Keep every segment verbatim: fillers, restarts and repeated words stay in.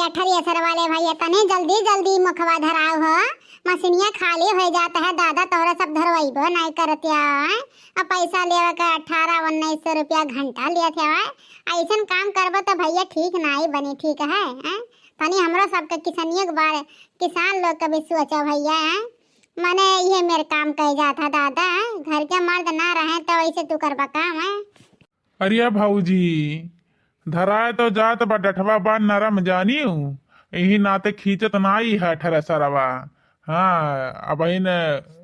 ए थ्रेसर वाले भैया, तनी जल्दी जल्दी मुखवा धराव हो, मशीनिया खाली होइ जात है दादा, तोहरे सब धरवइबो नाहीं करत या। अब पैसा लेवे के अठारह उन्नीस सौ रुपया घंटा लेत है। अइसन काम करबो तो भैया ठीक नाहीं बनी, ठीक है, हैं? तनी हमरो सबके किसनियो के बारे, किसान लोग के भी सोचो भैया, हैं? मने इहे मेर काम कइ जात है दादा, हैं? घर के मर्द ना रहे तो ऐसे तू करबा काम, हैं? अरे भौजी, धराए तो जात बा डठवा बा नरम जानियो, यही नाते खींचत नाई है थ्रेसरवा। हाँ, अबहिन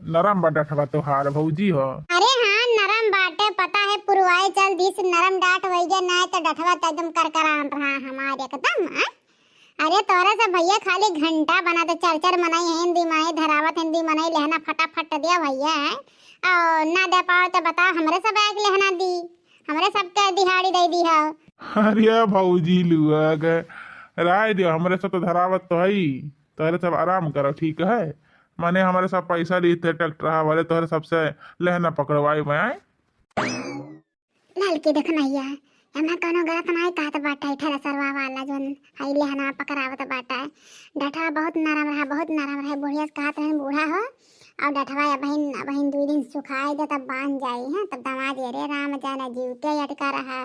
नरम बा डठवा तोहार भौजी हो। अरे हाँ, नरम बाटे, पता है पुरवाए चल दिस नरम डाट होइ गया, नाहीं तो डठवा तो एकदम करकरान रहा हमार एकदम, हाँ? अरे तोहरे सब भैया खाली घंटा बना तो चार चार मनई हैं, दुई मनई धरावत हैं, दुई मनई लेहना फटाफट दिया भैया, हैं? और ना दे पाओ तो बताओ, हमरे सब एक लेहना दी, हमरे सबके दिहाड़ी दे दी हो। अरे भौजी लुआ के राय दियो, हमरे सब तो धरावत तो है, तोहरे सब आराम करो, ठीक है? माने हमरे सब पैसा ली थे ट्रैक्टर वाले, तोहरे सबसे लेहना पकड़वाई मैं, आए? ललकी देखनैया, एमा कौनो गलत नाई कहत बाटे, थ्रेसरवा वाला जौन हई लेहना पकड़ावत बाटे। डठवा बहुत नरम रहा, बहुत नरम रहे। बुढ़िया से कहत रहन बूढ़ा हो, और डठवा अबहिन, अबहिन दुई दिन सुखाए दे, तब बांध जाई, हैं? तब दवा दे रे राम जाने जीव के अटका रहा।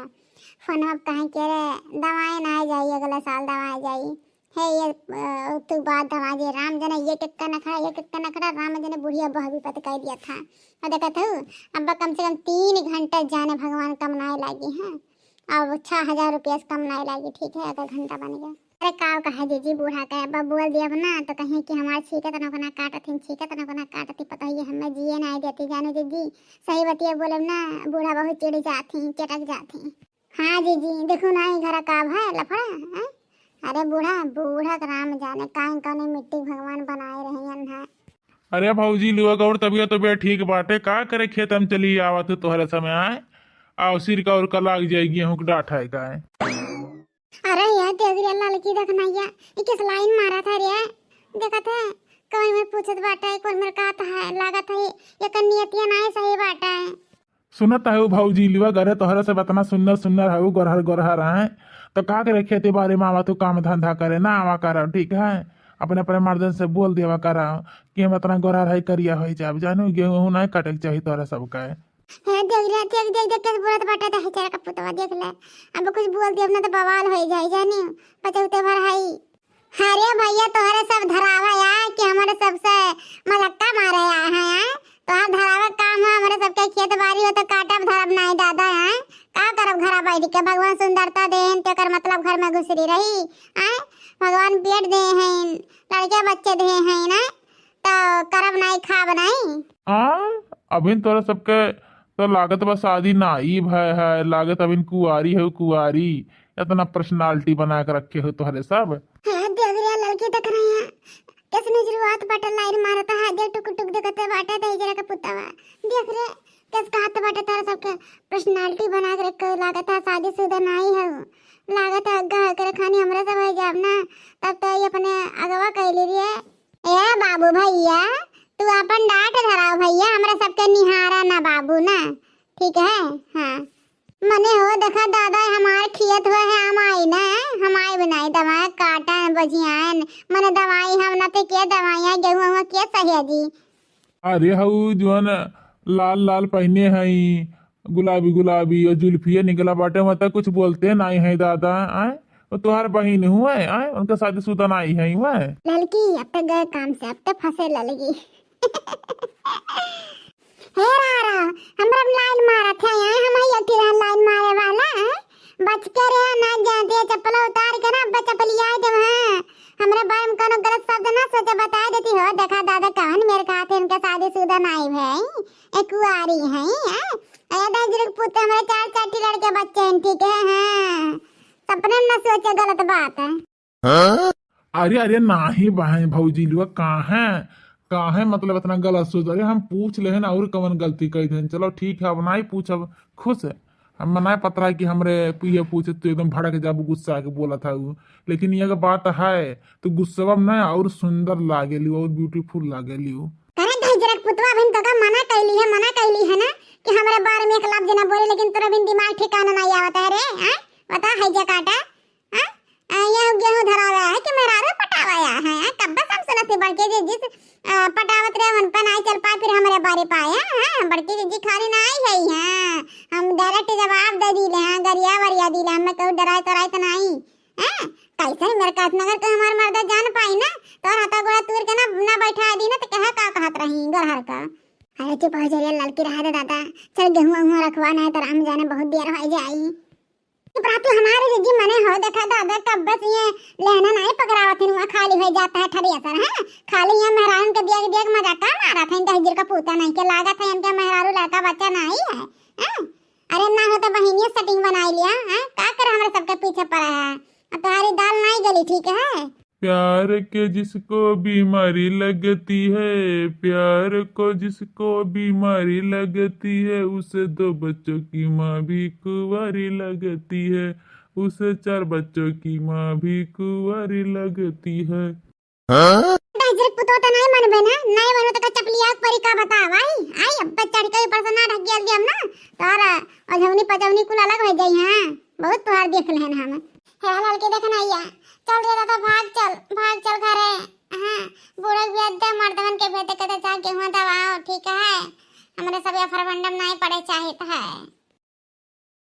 फोन अब कहें के रे दवाई ना जाई, अगले साल दवाई जाई। हे ये, अ, तू बात दवा दे, राम जने ये टक्का नखड़ा, ये टक्का नखड़ा, राम जने बुढ़िया बह विपत कइ दिया था। और देखत हूँ, अब कम से कम तीन घंटा जाने भगवान कम नाई लागी, हैं? अब छह हजार रुपया से कम नाई लागी, ठीक है, अगर घंटा बन गया। अरे का कहे जीजी बूढ़ा के, अब बोल दिया ना तो कहीं कि हमार छींकत नोकना काटत हिन, छींकत नोकना काटत ही, पता ही हमें जिए नाई देती, जानो जीजी, सही बतिया बोलब ना, बूढ़ा बहुत चिढ़ जात ही, चटक जात ही। हाँ जीजी, देखू ना, ई घरा का भय लफड़ा, हैं? अरे बूढ़ा, बूढ़ा के राम जाने, काहे कौने मिट्टी भगवान बनाए रहे हैं। अरे भौजी, लुआ गौर तबियत, तबियत ठीक बाटे, का करे खेत में चली आवत हो तोहरे समय आए, और सिर का और का लाग जाए गेहूं के डांठ है का है। अरे यार, देख रे ललकी, देखनैया, ई किस लाइन मारा था रे? देखत है, कोई मेर पूछत बाटे, कोई मेर कहत है, लागत है, एकर नियतिया नाई सही बाटे। सुनत है भौजी, लुआ घरे तोहरे सब इतना सुन्नर सुन्नर है, गोरहर गोरहर है, तो का करे खेती बाड़ी में आवा तू काम धंधा करे, ना आवा करा, ठीक है? अपने अपने मर्दन से बोल देवा करा कि हम इतना गोरहर है, करिया होइ जाब, जानू, गेहूं उहूं नाई काटे के चाही तोहरे सबका। हे देख रे, देख, देख, देख, कैसे बोलत बाटे, दहेजरा का पुतवा, देख ले। अब कुछ बोल दिया ना तो बवाल होइ जाई, जानी, पचौते भर हई। अरे भैया, तोहरे सब धरावा आए कि हमरे सबसे मलक्का मारे आए हैं, आए? तोहर धरावा काम है, हमरे सबके खेत बाड़ी हो तो काटब धरब नाई दादा, आए? का करब घरा बैठ के? भगवान सुंदरता देन, तेकर मतलब घर में घुसरी रही, आए? भगवान पेट दे हैं, लड़के बच्चे दे हैं, ना? तो करब नाई, खाब नाई। आ, अभिन तोरा सबके तो लागत बा शादी नाई भय है, लागत अभिन कुआरी है, कुआरी। इतना personality बना के रखे हो तोहरे सब। हाँ, देख रे ललकी, देख रहे हैं, कैसे नजरुआत बाटे, लाइन मारता है, देख टुक टुक देखते बाटे, दहेजरा के पुतवा। देख रे, कैसे कहत बाटे, तोहरे सबके personality बना के रखे हो, लागत है शादीशुदा नाई है, लागत है अग्गा होकर खानी हमरा सब हो जाब ना, तब तो ये अपने अगवा कैली रे। ए बाबू भैया, तू अपन डांट धराव भैया, हमरा सबके निहारा ना बाबू ना, ठीक है? हाँ, मने हो देखा दादा, हमार खियत हुआ है, हम आई ना, हम आई बनाई दवाई काटन बजियान, मने दवाई हम ना ते के दवाइयाँ गेहूँ हुआ के सहेजी। अरे हऊ जौन लाल लाल पहिने हई, गुलाबी गुलाबी, और जुल्फिया निकला बाटे, मतलब कुछ बोलते नाई है दादा, आए? वो तोहार बहिन हुए, आए? उनका शादीशुदा नाई है हुए। ललकी, अब तक गए काम से, अब तक फंसे ललकी। हे रारा, हमरा लाइन मारत है, आए? हम ही अठी रहन लाइन मारे वाला, आए? बच के रहे, ना जानते, चप्पल उतार के ना, अब चप्पलिया दे, हाँ। हमरे बारे में कोनो गलत शब्द ना सोचे, बता देती हो। देखा दादा, कहन मेरे कहा थे, इनके शादीशुदा नाई है, ए कुआरी है, हैं? ए दहिजरा के पुत, हमरे चार चार ठी लड़के बच्चे हैं, ठीक है, हाँ। सपने में ना सोचे गलत बात है। हाँ? अरे, अरे, नाही बहन भौजी लुआ, काहे, काहे मतलब इतना गलत सोच? अरे, हम पूछ लेहन और कवन गलती कइ देन। चलो ठीक है, अब नाही पूछब, खुश है। हम नाही पता है कि हमरे ये पूछे तो एकदम भड़क जाबू, गुस्सा के बोला था वो। लेकिन ये बात है, तू गुस्सवा में ना और सुंदर लागेली, और beautiful लागेली। करे दहिजरा के पुतवा, अभी तो का मना कैली है, मना कैली है ना कि हमरे बारे में एक लफ्ज ना बोले, लेकिन तोरा अभी दिमाग ठिकाना नहीं आवत है रे, हैं? बता है जे काटा, हैं? आ, ये गेहूं धरावे है कि के जिज्जी से, अ, पटावत रहे, उन पे नाहीं चल पाए, फिर हमरे बारे पाए, हाँ, हाँ, बड़की जिज्जी खाली नाहीं है, हाँ, हम direct जवाब दे दीले, हाँ, गरिया वरिया दीले, हमें कहूँ डराए कराए तो नाहीं, हाँ, कैसे मेरे कासनगर के हमार मर्दा जान पाई ना, तो हाथा गोड़ा तूर के ना, ना बैठा दी ना, तो कहे का कहत रही गरहर का। अरे चुप हो जा रे ललकी, रहा दे दादा, चल गेहूं वहूं रखवा, नाहीं तो राम जाने बहुत देर हो जाई। चुप रहा तू, हमारे जिज्जी मने हो, देखा दादा, कब से ये लेहना नाहीं पकड़ावत है, वहाँ खाली हो जाता है ठरिया सर, हैं? खाली यहाँ मेहरारू के दिया के दिया के मजाक का मारत है, दहिजर का पूता नाहीं के लागत है, इनके मेहरारू लड़का बच्चा नाहीं है, हैं? अरे ना हो तो बहिनिया setting बनाई लिया, हैं? का करे हमरे सबके पीछे पड़ा है? अब तुम्हारी दाल नाहीं गली, ठीक है? प्यार के जिसको बीमारी लगती है, प्यार को जिसको बीमारी लगती है, उसे दो बच्चों की माँ भी कुंवारी लगती है, उसे चार बच्चों की माँ भी कुंवारी लगती है। डहजर पुतो त नाहीं मनबे ना, नाहीं बनो तो का चपलिया के परी का बता भाई। आई अब चढ़ के ऊपर से ना ढक गया हम ना, तोरा अजौनी पजौनी कुल अलग हो जाई, हाँ, बहुत तोहार देख लेहन हम। हे हलाल के देखना आइया, चल रे दादा, भाग चल, भाग चल घरे। हाँ, बूढ़ा के बियाह दे, मर्दवन के भेद के तो जाके हुआ दबाओ, ठीक है? हमरे सब ये फरफंडम नाहीं पड़े चाहित है।